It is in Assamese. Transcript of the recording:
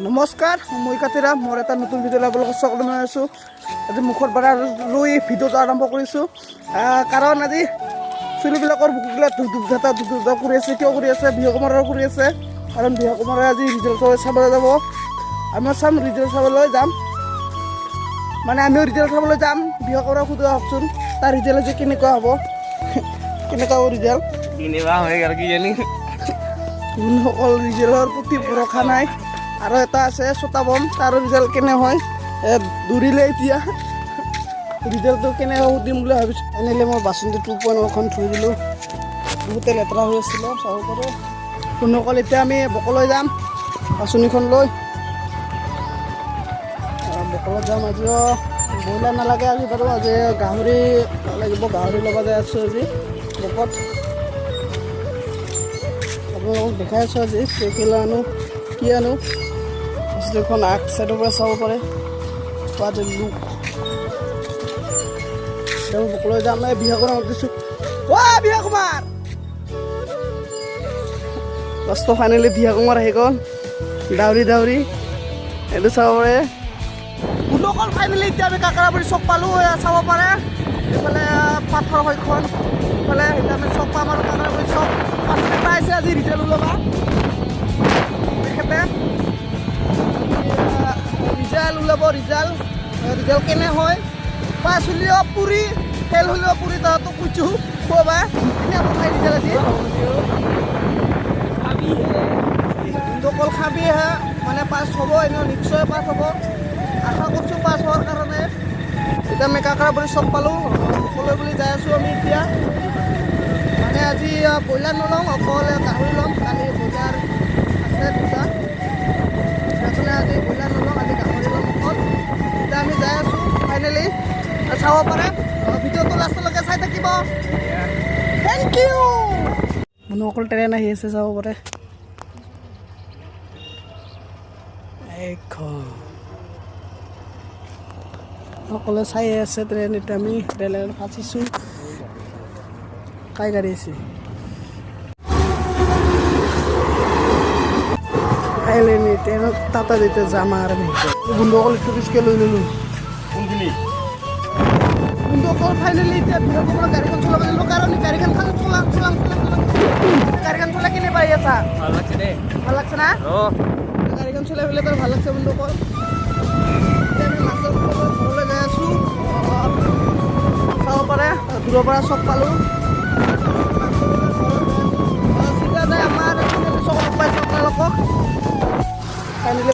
নমস্কাৰ, মই কাতিৰাম। মোৰ এটা নতুন ভিডিঅ' আপোনালোকক স্বাগতম জনাইছোঁ। আজি মুখত বাৰা লৈ ভিডিঅ'টো আৰম্ভ কৰিছোঁ, কাৰণ আজি চুলিবিলাকৰ বুকুবিলাক ধুপ ধুপ ধাটা ধুপ ধুপ ধা কৰি আছে। কিয় কৰি আছে? বিহু কুমাৰৰ কৰি আছে, কাৰণ বিহু কুমাৰে আজি ৰিজাল্ট চাবলৈ যাব। আমিও চাম, ৰিজাল্ট চাবলৈ যাম। মানে আমিও ৰিজাল্ট চাবলৈ যাম। বিহু কুমাৰক সোধো আহকচোন, তাৰ ৰিজাল্ট আজি কেনেকুৱা হ'ব, কেনেকুৱা হ'ব ৰিজাল্ট। কিনিবা হৈ গ'ল কি জানি। যোনসকল ৰিজাল্টৰ প্ৰতি ভৰসা নাই। আৰু এটা আছে ছটা বম, তাৰো ৰিজাল্ট কেনে হয়, দৌৰিলে এতিয়া ৰিজাল্টটো কেনে হয় সুধিম বুলি ভাবিছোঁ। আনিলে মই বাচন্তি 2.0খন থৈ দিলোঁ, বহুতে লেতেৰা হৈ আছিলে, চাব পাৰে। বন্ধুসকল, এতিয়া আমি বকলৈ যাম বাচনিখন লৈ। বকলত যাম। আজিও ব্ৰইলাৰ নালাগে আজি বাৰু, আজি গাহৰি লাগিব। গাহৰি ল'ব যাই আছোঁ আজি বকত। আপোনালোকক দেখাই আছোঁ আজি কেইকিলো আনো, কি আনো। বস্তুখন আগ চাইডৰ পৰা চাব পাৰে। What a look! এতিয়া মই বকলৈ যাম। এই বিয়া কৰা মাতিছোঁ। অ' বিয়া কুমাৰ দোস্ত, ফাইনেলি বিয়া কুমাৰ আহি গ'ল দাউৰি দাউৰি। এইটো চাব পাৰে বন্ধুসকল, ফাইনেলি এতিয়া আমি কাকৰাবাৰী চক পালোঁ। এয়া চাব পাৰে, এইফালে পাথৰ সেইখন এইফালে। এতিয়া আমি চক পাম আৰু কাকৰাবাৰী চক পাছতে পাইছে। আজি ৰিজাল্ট ওলাবা তেখেতে ৰিজাল্ট ওলাব। ৰিজাল্ট কেনে হয়, পাছ হ'লেও পুৰি, ফেইল হ'লেও পুৰি, তাহাঁতক কৈছোঁ খোৱাবা। কেনে হ'ব ভাই ৰিজাল্ট আজি? বন্ধুসকল, খাবিহে। মানে পাছ হ'ব, এনেও নিশ্চয় পাছ হ'ব। আশা কৰিছোঁ পাছ হোৱাৰ কাৰণে। এতিয়া আমি কাকৰাবাৰী চক পালোঁ, সকলোৱে বুলি যাই আছোঁ আমি এতিয়া। মানে আজি ব্ৰইলাৰ নলওঁ, অকল গাহৰি ল'ম। কালি ব্ৰইলাৰ আছে দুটা, সেইকাৰণে আজি ব্ৰইলাৰ নলওঁ, আজি গাহৰি ল'ম অকল। এতিয়া আমি যাই আছোঁ ফাইনেলি, চাব পাৰে। ভিডিঅ'টো লাষ্টলৈকে চাই থাকিব। Thank U. বন্ধুসকল, ট্ৰেইন আহি আছে, চাব পাৰে। এইখন সকলোৱে চাই আছে ট্ৰেইন। এতিয়া আমি ৰেল লাইনত ফাঁচিছোঁ। কাই গাড়ী আছে ফাইনেলি ট্ৰেইনত টাটা যেতিয়া যাম আৰু আমি। বন্ধুসকল, একটু পিছকে লৈ ল'লোঁ। কোনখিনি? বন্ধুসকল, ফাইনেলি এতিয়া বিহু গাড়ীখন চলাব দিলোঁ, কাৰণ গাড়ীখন খালি চলাং চলাং চলাং চলাং। গাড়ীখন চলাই কেনে পাই আছা? ভাল লাগছে দেই। ভাল লাগছে না? অ। গাড়ীখন চলাই পেলাই তাৰ ভাল লাগছে। বন্ধুসকল, এতিয়া আমি মাছৰ ঘৰলৈ যাই আছোঁ। চাব পাৰে, দূৰৰ পৰা চব পালোঁ।